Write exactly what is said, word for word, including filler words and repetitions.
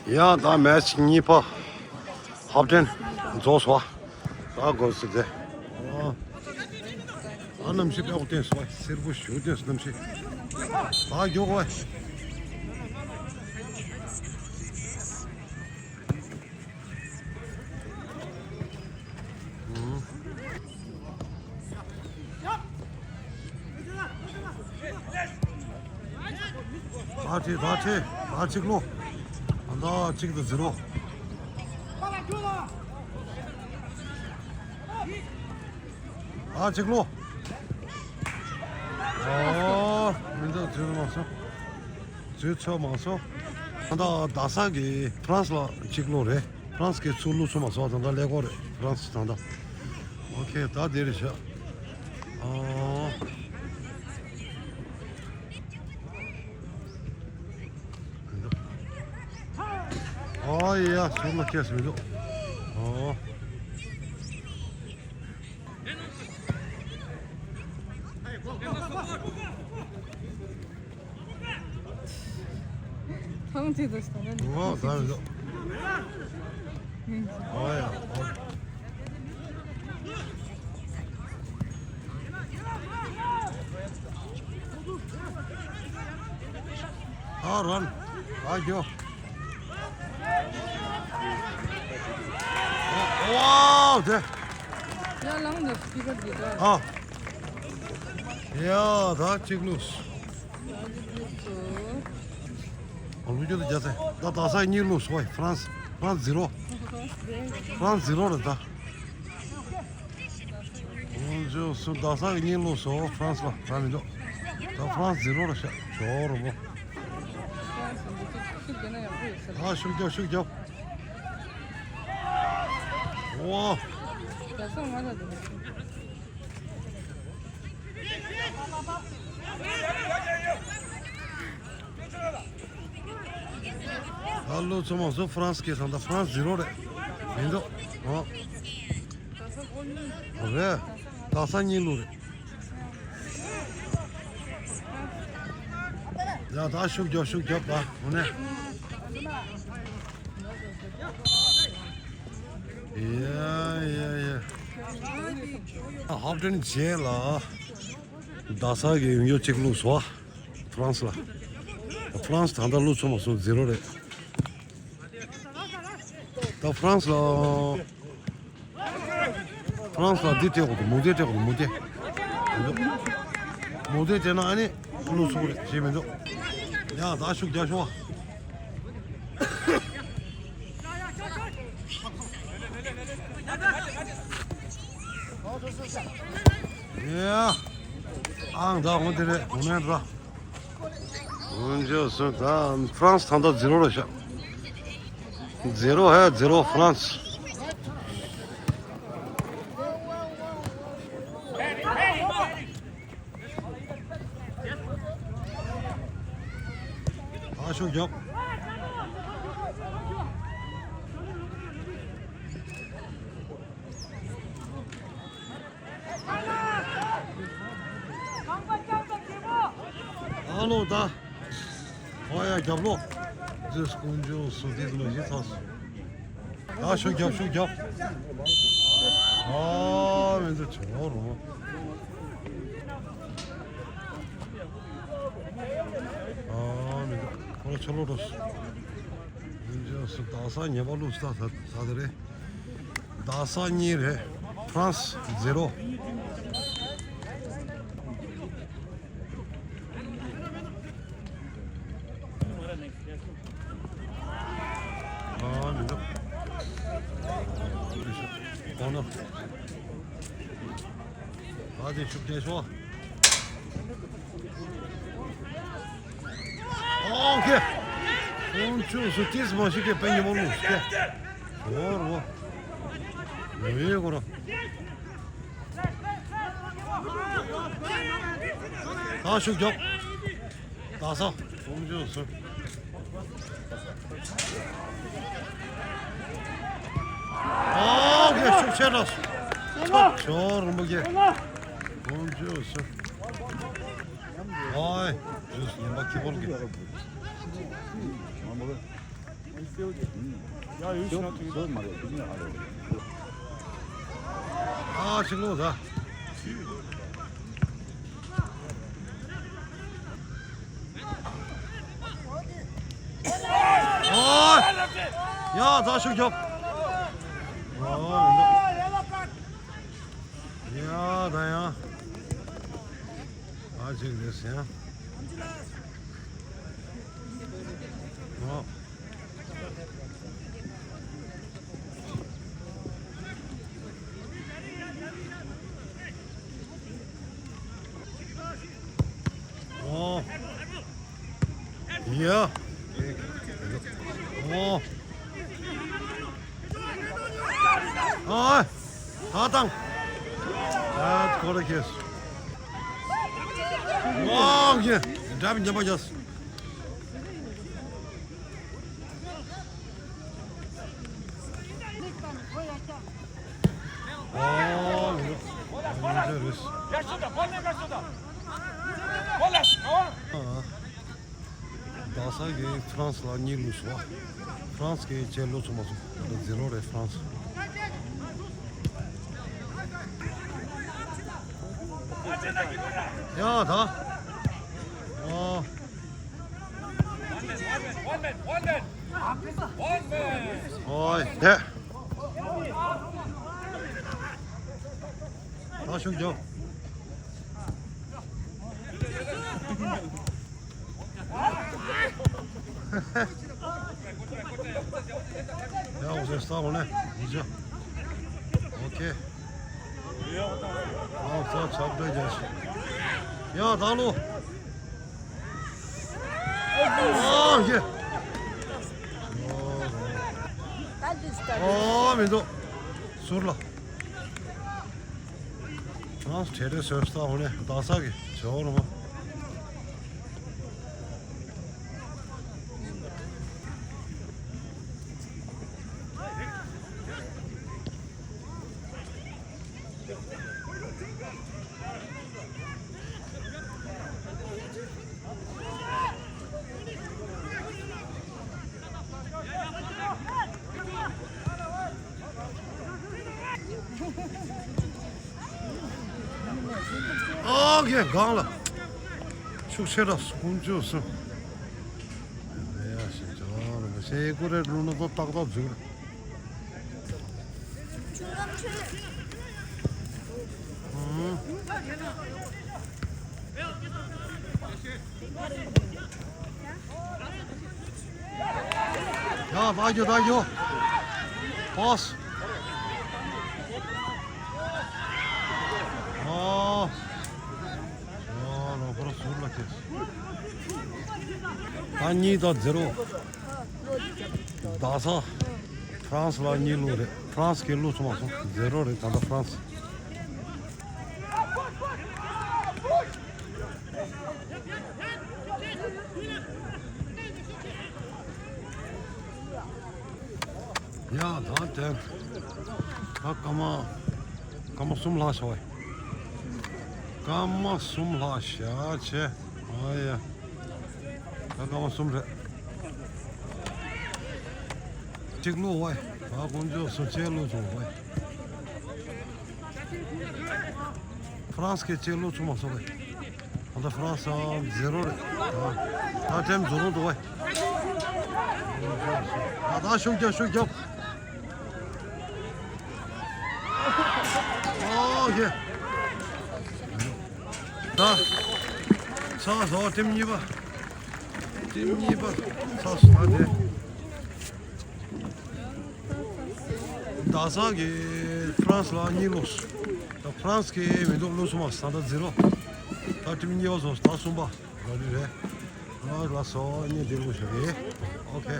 ཡང་ད་མེ་ཆི་གཉིས་པ་ཧབ་ཏན་རྫོགས་སོང་བ། ད་དགོས་སུ་ཟེ། ཨ་གནམ་གཤིས་དཔེ་བརྟན་སོང་བ། སེར་པོ་ཞུ་བརྟན་སོང་གནམ་གཤིས། ད་མགྱོགས་བ། ད་ཁྲིད་ད་ཁྲིད་ད་གཅིག་ལོ། ད་གཅིག་ཏུ་ཟེ་རོ། ད་གཅིག་ལོ། ཨོ། མི་འདུག་འཛུལ་མ་སོང་། འཛུལ་ཚོད་མ་སོང་། ད་ལྟ་རྡ་ས་གི་ཧྥ་རན་སི་ལ་གཅིག་ལོ་རེད། ཧྥ་རན་སི་གི་ཚུར་བླུགས་ཚོད་མ་སོང་། ད་ལྟ་ཀླད་ཀོར་རེད་ཧྥ་རན་སི་ད་ལྟ། ཨོ་ཁེ་ད་འདིར་བཞག་ཨོ། ཨོ་ཡ་ཟུར་ལ་ཁེལ་སོང་མི་འདུག་ཨོ། ཐང་ཆད་དུ་སོང་ན། ཨོ་ད་མི་འདུག་ཨོ་ཡ་ཨོ། ཨ་རན། ཨ་རྒྱོ། ཝའོ་དེ། ཡ་ལང་དུ་སྤི་ཀར་དེ་དོ། ཨ། ཡ་ད་གཅིག་ལུས། ཨ་ལུ་རྒྱུ་དུ་རྒྱ་ཚེ་ད་རྡ་ས་གཉིས་ལུས་སོ། ཧྥ་རན་སི་ཧྥ་རན་སི་ཟི་རོ། ཧྥ་རན་སི་ཟི་རོ་རེད་ད། ཨོ་ཇོ་སུ་རྡ་ས་གི་གཉིས་ལོ་སོ་ཧྥ་རན་སི་ལ་ར་མི་འདུག་ད་ཧྥ་རན་སི་ཟི་རོ་ར་ཤག་ཇོ་རོ་མོ། ཨ་ཤུགས་རྒྱབ་ཤུགས་རྒྱབ། ཨོ། ཨ་ལོ་ཚང་མ་སུ་ཧྥ་རན་སི་སྐད་སང་ད་ཧྥ་རན་སི་ཟི་རོ་རེད། མི་འདུག་ཨོ། རེད། རྡ་ས་གཉིས་ལུ་རེད། ཡ་ད་ཤུགས་རྒྱོབ་ཤུགས་རྒྱོབ་ད་འོ་ནས། ཡ་ཡ་ཡ། ཧབ་ཏན་རྗེས་ལ་རྡ་ས་གི་ཡོང་རྒྱུ་གཅིག་བླུགས་སོ། ཧྥ་རན་སི་ལ། ཧྥ་རན་སི་ད་ལྟ་བླུགས་ཚོད་མ་སོང་ཟི་རོ་རེད། ད་ཧྥ་རན་སི་ལ། ཧྥ་རན་སི་ལ་འདི་སྤྲད་དགོས་འདུག་མུ་ཏེ་སྤྲད་དགོས་འདུག་མུ་ཏེ། མུ་ཏེ་སྤྲད་ན་ཨ་ནི་བླུགས་ཚུགས་རེད་ཞེས་མི་འདུག་ཡ་ད་ཤུགས་རྒྱག་ཤོག་ཨ། ཡ། ཨང་ད་འོང་དེ་རེད་འོང་མེད་ར། འོན་ཀྱང་སོང་ད་ཧྥ་རན་སི་ད་ལྟ་ཟི་རོ་རེད་ཤག་ཟི་རོ་ཧེ་ཟི་རོ་ཧྥ་རན་སི། ཨ་ཤུགས་རྒྱོབ། ཨ་ལོ་ད། ཨ་ཡ་རྒྱབ་ལོ། ཇིས་ཀུན་ཇོ་སུ་དེ་ལོ་ཞིག་ཚང་སོང་། ཨ་ཤུགས་རྒྱོབ་ཤུགས་རྒྱོབ། ཨ་མི་འདུག་ཆུ་ལོ་རུ། ཨ་མི་འདུག་ཁོ་ལ་ཆུ་ལོ་རུ། ཇོ་སུ་ད་ས་ཉེ་པ་ལུགས་ས་ད་ད་དེ་རེད། རྡ་ས་གཉིས་རེད། ཧྥ་རན་སི་ཟི་རོ། ཨ་མི་འདུག་གོང་ན། ཨ་དེ་ཤུགས་རྒྱག་ཤོག་ཨོ་ཁེ། ཁོང་ཚོས་སུ་ཏིས་མ་ཞིག་གི་པན་ཉི་མོ་ལུས་སྐད། རོ་རོ། རེ་གོ་རོ། ད་ཤུགས་རྒྱོབ། ད་ས། ཁོང་ཚོས་སུ། ཨོ་ཁེ་ཤུགས་ཆེ་ར། ཆོག་ཆོག་རིན་པོ་ཆེ། ཁོང་ཚོས་སུ། ཨོའི། ཇུས་ཉན་པ་ཁི་པོལ་གི། Ja, ich natürlich. ཨ་ཆིག་ལོ་ཟ། ཨོ། ཡ་ད་ཤུགས་རྒྱོབ། ཨོ། ཡ་ད་ཡ། ཨ་ཅིག་རེད་ཟེར་ཡ། ཨོ། ཨོ། ཡ། ཨོ། ཨ། ད་དང་། ཨ་ཁོ་ར་ཁེས། ཨོ་ཡ། འདྲ་མི་ཉམས་པ་ཡོད། ཨོ་ཡ། ཡ་རེད། ཨ། རྡ་ས་གིས་ཧྥ་རན་སི་ལ་གཉིས་བླུགས་སོང་། ཧྥ་རན་སི་གིས་གཅིག་བླུགས་ཚུགས་མ་སོང་། ད་ཛི་རོ་རེད་ཧྥ་རན་སི། ཡ་ད། ཨོ། ཨོའི་དེ། ད་ཤུགས་རྒྱོབ། ཡ་འོ་ཟེར་ས་འོ་ནས་ཡིན་ཅོ། ཨོ་ཁེ། ཨོ་ཙ་ཆབ་འདྲ་རྒྱག་ཤིག་ཡ་ད་ལོ། ཨོ་ཡེ། ཨོ་མི་འདུག་ཟུར་ལ། ཨ་ཁྲེ་ཁྲེ་སོས་ད་འོ་ནས་རྡ་ས་གི་ཇོ་རུ་མ། ཨོ་ཁེ་སྒང་ལ། ཤུགས་ཆེ་ར་སྐུ་མཆོད་སུ། ཡ་ཞེ་ཅང་ལ་ཞེ་ཀུ་རེ་ལུ་ནོ་ཏོ་ཏག་ཏག་འཛུལ། ཡ་ད་རྒྱུ་ད་རྒྱུ། པོས། ཨོ། ཨོ་ལོ་ཁོ་ར་ཟུར་ལ་ཁེལ། ད་གཉིས་དང་ཛི་རོ། རྡ་ས། ཧྥ་རན་སི་ལ་གཉིས་བླུགས་རེད། ཧྥ་རན་སི་གིས་བླུགས་ཚུགས་མ་སོང་། ཛི་རོ་རེད་ད་ལྟ་ཧྥ་རན་སི། ཡ་ད་དེ། ད་སྐར་མ། སྐར་མ་གསུམ་ལྷག་བཞག་བས། སྐར་མ་གསུམ་ལྷག་བཞག་བྱས། ཨ་ཡ། ད་སྐར་མ་གསུམ་རེད། གཅིག་བླུགས་བས། ད་དཀོན་མཆོག་གསུམ་གཅིག་བླུགས་སོང་བས། ཧྥ་རན་སི་གིས་གཅིག་བླུགས་ཚུགས་མ་སོང་བས། ད་ལྟ་ཧྥ་རན་སི་ཛི་རོ་རེད། ད་ད་ཊེམ་ཛི་རོ་འདུག་བས། ད་ད་ཤུགས་རྒྱོབ་ཤུགས་རྒྱོབ། ཨོ་ཁེ། ད། ཚར་སོང་ཊེམ་གཉིས་པ། ཊེམ་གཉིས་པ། ཚར་སོང་ད་དེ། རྡ་ས་གིས་ཧྥ་རན་སི་ལ་གཉིས་བླུགས། ད་ཧྥ་རན་སི་གིས་མི་འདུག་བླུགས་སོང་བ་ས་ད་ཛི་རོ། ད་ཊེམ་གཉིས་པ་སོང་ད་གསུམ་པ། ར་ལི་རེད། ཨ་ལ་སོ་གཉིས་འདི་བླུགས་ཤོག་གི། ཨོ་ཁེ།